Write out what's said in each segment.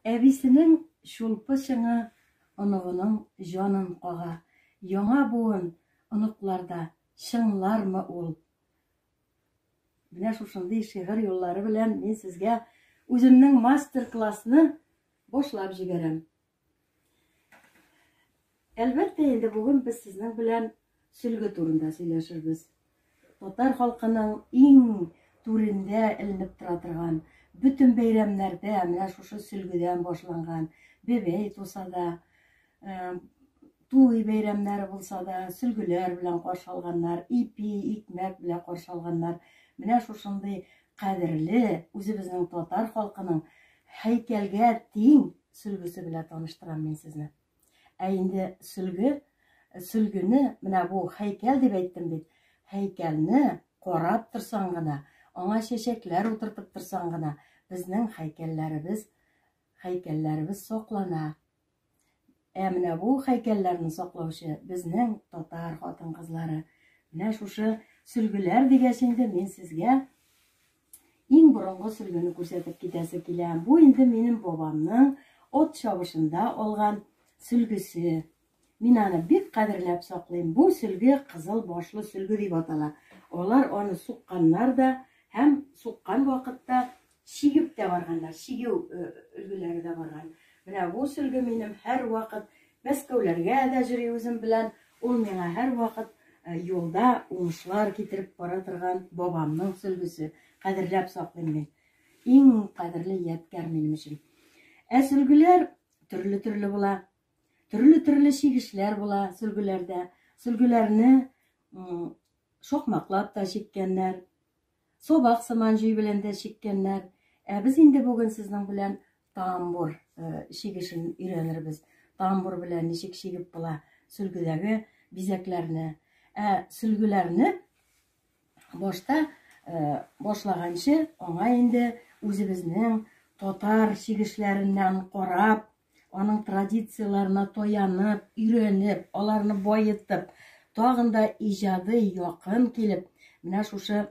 Әбисенең чулпы чыңы оныгының җанын кага. Яңа буын оныкларда чыңлармы ул? Менә шушындый шигырь юллары белән мин сезгә үземнең мастер-классны башлап җибәрәм. Әлбәттә инде бүген без сезнең белән сөлге турында сөйләшербез. Татар халкының иң түрендә эленеп тора торган, бөтен бәйрәмнәрдә менә шушы сөлгедән башланган, бәбәй туса да, э, туй бәйрәмнәре булса да, сөлгеләр белән каршы алганнар, ипи, икмәк белән каршы алганнар. Менә шушындый кадерле үзебезнең татар халкының һәйкәлгә тиң сөлгесе белән таныштырам мин сезне. Ә инде сөлге, сөлгене, менә бу һәйкәл дип әйттем бит, һәйкәлне карап торсаң гына, аңа чәчәкләр утыртып торсаң гына, безнең һәйкәлләребез, һәйкәлләребез саклана. Ә менә бу һәйкәлләрне саклаучы безнең татар хатын-кызлары. Менә шушы сөлгеләр дигәч инде мин сезгә Иң борынгы сөлгене күрсәтеп китәсе килә. Бу инде минем бабамның ат чабышында алган сөлгесе. Мин аны бик кадерләп саклыйм. Бу сөлге кызыл башлы сөлге дип атала. Алар аны сукканнар да һәм суккан вакытта чигеп тә барганнар. Чигү э, өлгеләре дә барган. Менә бу сөлге минем һәрвакыт Мәскәүләргә дә йөри үзем белән. Ул миңа һәрвакыт юлда уңышлар китереп бара торган бабамның сөлгесе. Кадерләп саклыйм мин. Иң кадерле ядкәр минем өчен. Ә сөлгеләр төрле-төрле була. Төрле-төрле чигешләр була сөлгеләрдә. Сөлгеләрне шакмаклап та чиккәннәр. Сабак сыман җөй белән дә чиккәннәр. Ә без инде бүген сезнең белән тамбур э, чигешен өйрәнербез. Тамбур белән ничек чигеп була сөлгедәге бизәкләрне. Ә сөлгеләрне башта э, башлаганчы аңа инде үзебезнең татар чигешләреннән карап, аның традицияләренә таянып, өйрәнеп, аларны баетып, тагын да иҗади якын килеп, менә шушы э,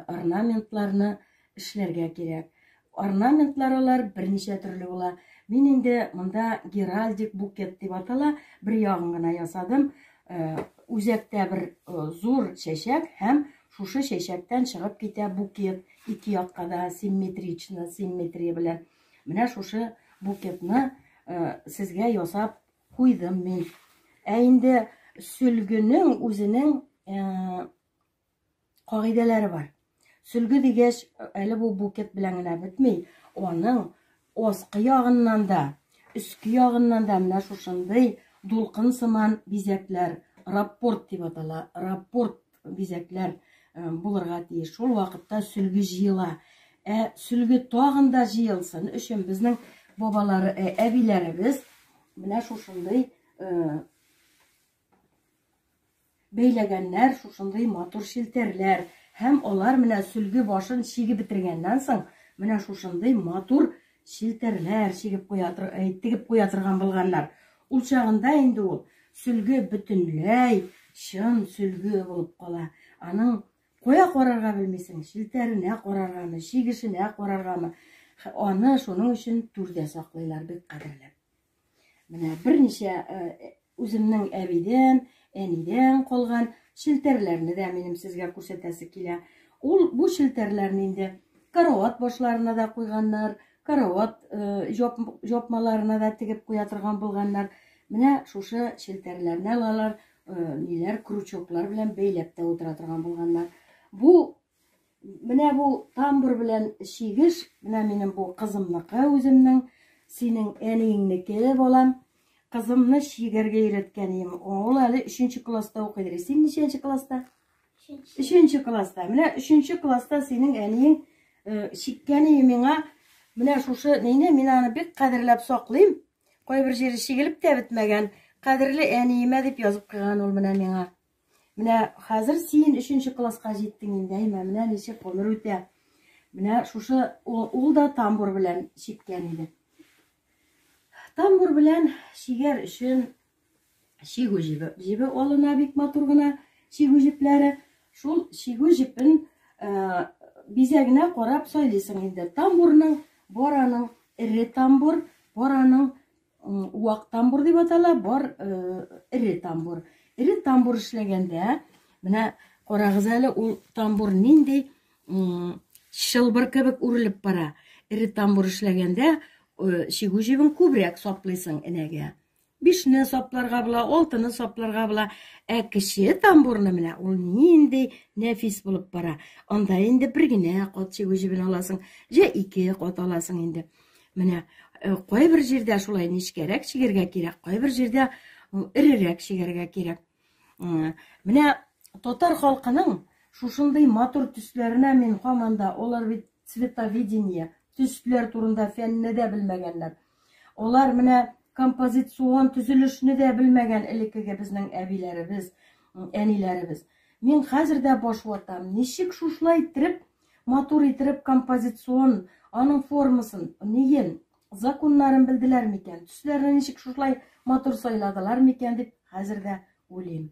орнаментларны эшләргә кирәк. Орнаментлар алар берничә төрле була. Мин инде монда геральдик букет дип атала, бер ягын гына ясадым. Э, үзәктә бер э, зур чәчәк һәм шушы чәчәктән чыгып китә букет ике якка да симметрично, симметрия белән. Менә шушы букетны э, сезгә ясап куйдым мин. Ә инде сөлгенең үзенең э, кагыйдәләре бар. Сөлге дигәч, әле бу букет белән генә бетми. Аның аскы ягыннан да, өске ягыннан да менә шушындый дулкын сыман бизәкләр, раппорт дип атала, раппорт бизәкләр э, булырга тиеш. Шул вакытта сөлге җыела. Ә сөлге тагын да җыелсын өчен безнең бабалары, э, әбиләребез менә шушындый э, бәйләгәннәр, шушындый матур челтәрләр. Һәм алар менә сөлге башын чигеп бетергәннән соң, менә шушындый матур челтәрләр чигеп куя, тегеп куя торган булганнар. Ул чагында инде ул сөлге бөтенләй чын сөлге булып кала. Аның кая карарга белмисең, челтәренә караргамы, чигешенә караргамы. Аны шуның өчен түрдә саклыйлар бик кадерләп. Менә берничә э, үземнең әбидән, әнидән калган челтәрләрне дә минем сезгә күрсәтәсе килә. Ул бу челтәрләрне инде карават башларына да куйганнар, карават э, җапмаларына да тегеп куя торган булганнар. Менә шушы челтәрләрне алалар, э, ниләр крючоклар белән бәйләп тә утыра торган булганнар. Бу менә бу тамбур белән чигеш, менә минем бу кызымныкы үземнең, синең әниеңнеке, балам. Кызымны чигәргә өйрәткән идем. Ул әле 3 класста укыйдыр. Син ничәнче класста? Өченче класста. Менә өченче класста синең әниең э, чиккән иде миңа. Менә шушы нейне мин аны бик кадерләп саклыйм. Кайбер җире чигелеп тә бетмәгән. Кадерле әниемә дип язып куйган ул менә миңа. Менә хәзер син өченче класска җиттең инде, әйме, менә ничек гомер үтә. Менә шушы ул, ул да тамбур белән чиккән иде. Тамбур белән чигәр өчен чигү җебе, җебе алына бик матур гына чигү җепләре. Шул чигү җепен э, бизәгенә карап сайлыйсың инде. Тамбурның бар аның эре тамбур, Бар аның вак тамбур дип атала, бар эре тамбур. Эре тамбур эшләгәндә, менә карагыз әле, ул тамбур нинди чылбыр кебек үрелеп бара. Эре тамбур эшләгәндә чигү җебен күбрәк саплыйсың энәгә. Бишне сапларга була, алтыны сапларга була. Ә кече тамбурны менә ул нинди нәфис булып бара. Анда инде бер генә кат чигү җебен аласың, җә ике кат аласың инде. Менә э, кайбер җирдә шулай нечкәрәк чигәргә кирәк, кайбер җирдә эрерәк чигәргә кирәк. Менә татар халкының шушындый матур төсләренә мин һаман да, алар бит цветовидение, төсләр турында фәнне дә белмәгәннәр. Алар менә композицион төзелешне дә белмәгән элеккеге безнең әбиләребез, әниләребез. Мин хәзер дә баш ватам, ничек шушылай иттереп, матур иттереп композицион, аның формасын, ниен, законнарын белделәр микән, төсләрне ничек шушылай матур сайладылар микән дип хәзер дә уйлыйм.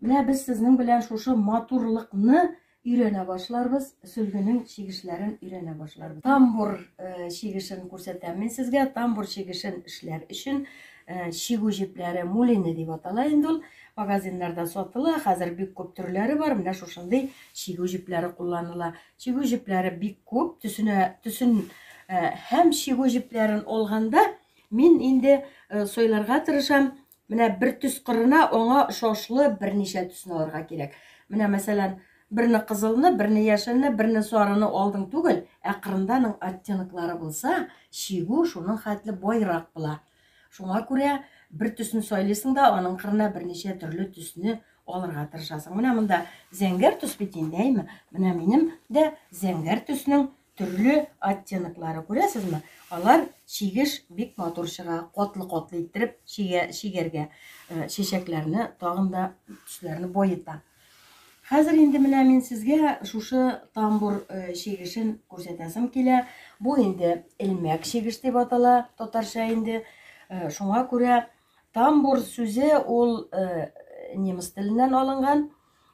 Менә без сезнең белән шушы матурлыкны өйрәнә башларбыз, сөлгенең чигешләрен өйрәнә башларбыз. Тамбур э, чигешен күрсәтәм мин сезгә. Тамбур чигешен эшләр өчен э, чигү җепләре мулине дип атала инде ул. Магазиннарда сатыла, хәзер бик күп төрләре бар. Менә шушындый чигү җепләре кулланыла. Чигү җепләре бик күп, төсенә төсен э, һәм чигү җепләрен алганда мин инде сайларга тырышам. Менә бер төс кырына аңа ошашлы берничә төсне алырга кирәк. Менә, мәсәлән, берне кызылны, берне яшелне, берне сарыны алдың түгел, ә кырында аның оттеноклары булса, чигү шуның хәтле байрак була. Шуңа күрә бер төсне сайлыйсың да, аның кырына берничә төрле төсне алырга тырышасың. Менә монда зәңгәр төс бит инде, әйме? Менә минем дә зәңгәр төснең Төрле оттеноклары күрәсезме? Алар чигеш бик матур чыга, катлы-катлы иттереп чигә, чигәргә э, чәчәкләрне тагын да төсләрне баета. Хәзер инде менә мин сезгә шушы тамбур э, чигешен күрсәтәсем килә. Бу инде элмәк чигеш дип атала татарча инде. Э, шуңа күрә тамбур сүзе ул немец теленнән алынган.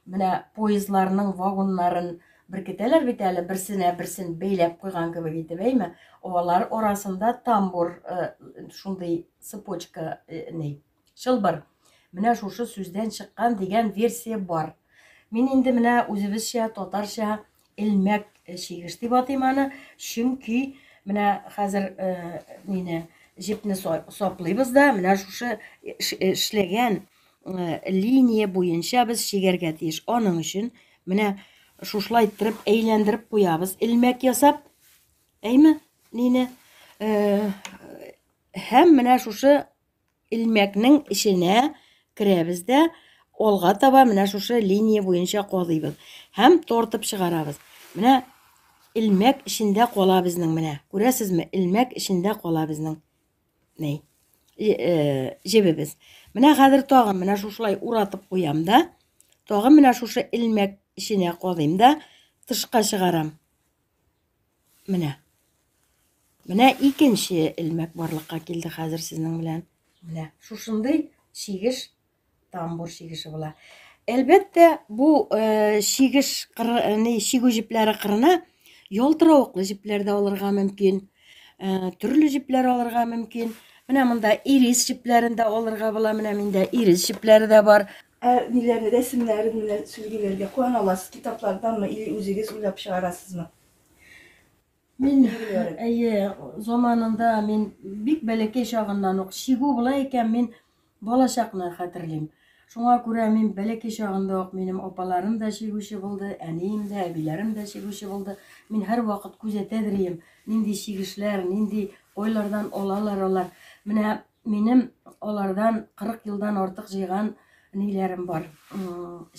Менә поездларның вагоннарын беркетәләр бит әле, берсенә берсен бәйләп куйган кебек итеп, әйме? Алар арасында тамбур э, шундый цепочка э, ни, чылбыр. Менә шушы сүздән чыккан дигән версия бар. Мин инде менә үзебезчә татарча элмәк э, чигеш дип атыйм аны, чөнки менә хәзер мине җепне саплыйбыз да, менә шушы эшләгән линия буенча без чигәргә тиеш. Аның өчен менә шушылай иттереп әйләндереп куябыз, элмәк ясап, әйме, нине, һәм менә шушы элмәкнең эченә керәбез дә, алга таба менә шушы линия буенча кадыйбыз һәм тартып чыгарабыз. Менә элмәк эчендә кала безнең менә. Күрәсезме? Элмәк эчендә кала безнең. Ней? Э, җебебез. Менә хәзер тагын менә шушылай уратып куям да, тагын менә шушы элмәк эченә кадыйм да, тышка чыгарам. Менә. Менә икенче элмәк барлыкка килде хәзер сезнең белән. Менә шушындый чигеш тамбур чигеше була. Әлбәттә, бу э, чигеш кыры, ни, чигү җепләре кырына ялтыравыклы җепләр дә алырга мөмкин. Э, төрле җепләр алырга мөмкин. Менә монда ирис җепләрен дә алырга була. Менә миндә ирис җепләре дә бар. Ә ниләрне, рәсемнәрен менә сөлгеләргә каян аласыз? Китапларданмы или үзегез уйлап чыгарасызмы? Мин, әйе, заманында мин бик бәләкәй чагыннан ук чигү була икән, мин балачакны хәтерлим. Шуңа күрә мин бәләкәй чагында ук минем апаларым да чигүче булды, әнием дә, әбиләрем дә чигүче булды. Мин һәрвакыт күзәтәдер идем, нинди чигешләр, нинди кайлардан алалар алар. Менә Минем алардан 40 елдан артык җыйган ниләрем бар.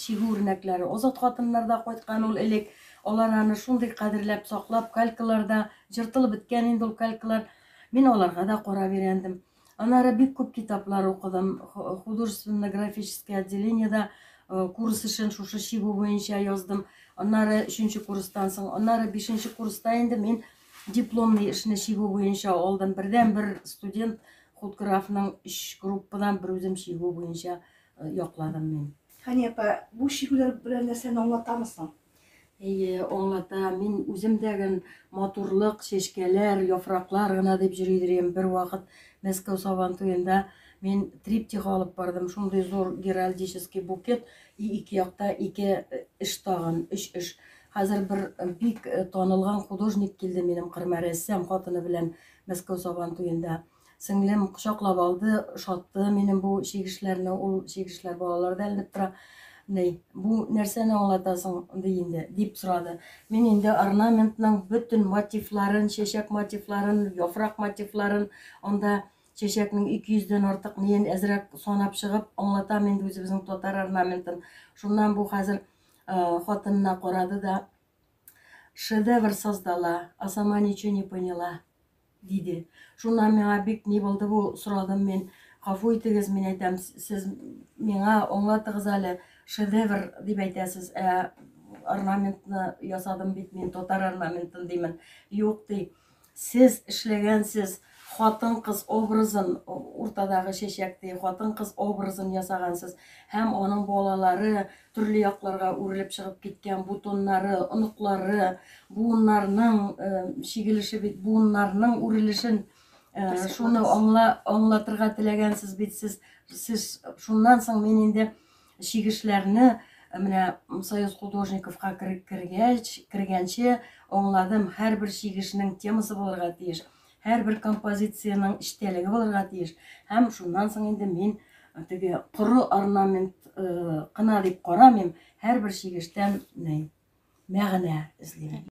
Чигү үрнәкләре. Озат хатыннарда кайткан ул элек. Алар аны шундый кадерләп саклап, калькаларда җыртылып беткән инде ул калькалар. Мин аларга да карап өйрәндем. Аннары бик күп китаплар укыдым. Художественно-графическое отделениедә э, курс эшен шушы чигү буенча яздым. Аннары өченче курстан соң, аннары бишенче курста инде мин Дипломный эшне чигү буенча алдым. Бердән-бер студент худграфның өч группадан бер үзем чигү буенча э, якладым мин. Хәния апа, бу чигүләр берәр нәрсәне аңлатамы соң? Әйе, аңлата. Мин үзем дә ген матурлык, чәчкәләр, яфраклар гына дип йөри идем. Бервакыт Мәскәү Сабан туенда мин триптих алып бардым. Шундый зур геральдический букет и ике якта ике эш тагын, өч эш. Хәзер бер бик танылган художник килде минем кырыма, рәссам хатыны белән Мәскәү Сабан туенда. Сеңлем кочаклап алды, ошатты минем бу чигешләрне, ул чигешләр балаларда эленеп тора. Ни, бу нәрсәне аңлатасың, ди инде, дип сорады. Мин инде орнаментның бөтен мотивларын, чәчәк мотивларын, яфрак мотивларын, анда чәчәкнең 200 дән артык ниен әзрәк санап чыгып, аңлатам инде үзебезнең татар орнаментын. Шуннан бу хәзер хатынына карады да, шедевр создала, а сама ничего не поняла, диде. Шуннан миңа бик ни булды бу, сорадым мин. Гафу итегез, мин әйтәм, сез миңа аңлатыгыз әле, шедевр дип әйтәсез, ә орнаментны ясадым бит мин, татар орнаментын димен. Юк, ди. Сез эшләгәнсез хатын-кыз образын, уртадагы чәчәк ди, хатын-кыз образын ясагансыз һәм аның балалары төрле якларга үрелеп чыгып киткән бутоннары, оныклары, буыннарның чигелеше бит, буыннарның үрелешен шуны аңла, аңлатырга теләгәнсез бит сез. Сез шуннан соң мин инде чигешләрне менә Союз художниковка кергәч, кергәнче аңладым, һәрбер чигешнең темасы булырга тиеш, һәрбер композициянең эчтәлеге булырга тиеш. Һәм шуннан соң инде мин теге коры орнамент кына дип карамыйм, һәрбер чигештән мәгънә эзлим.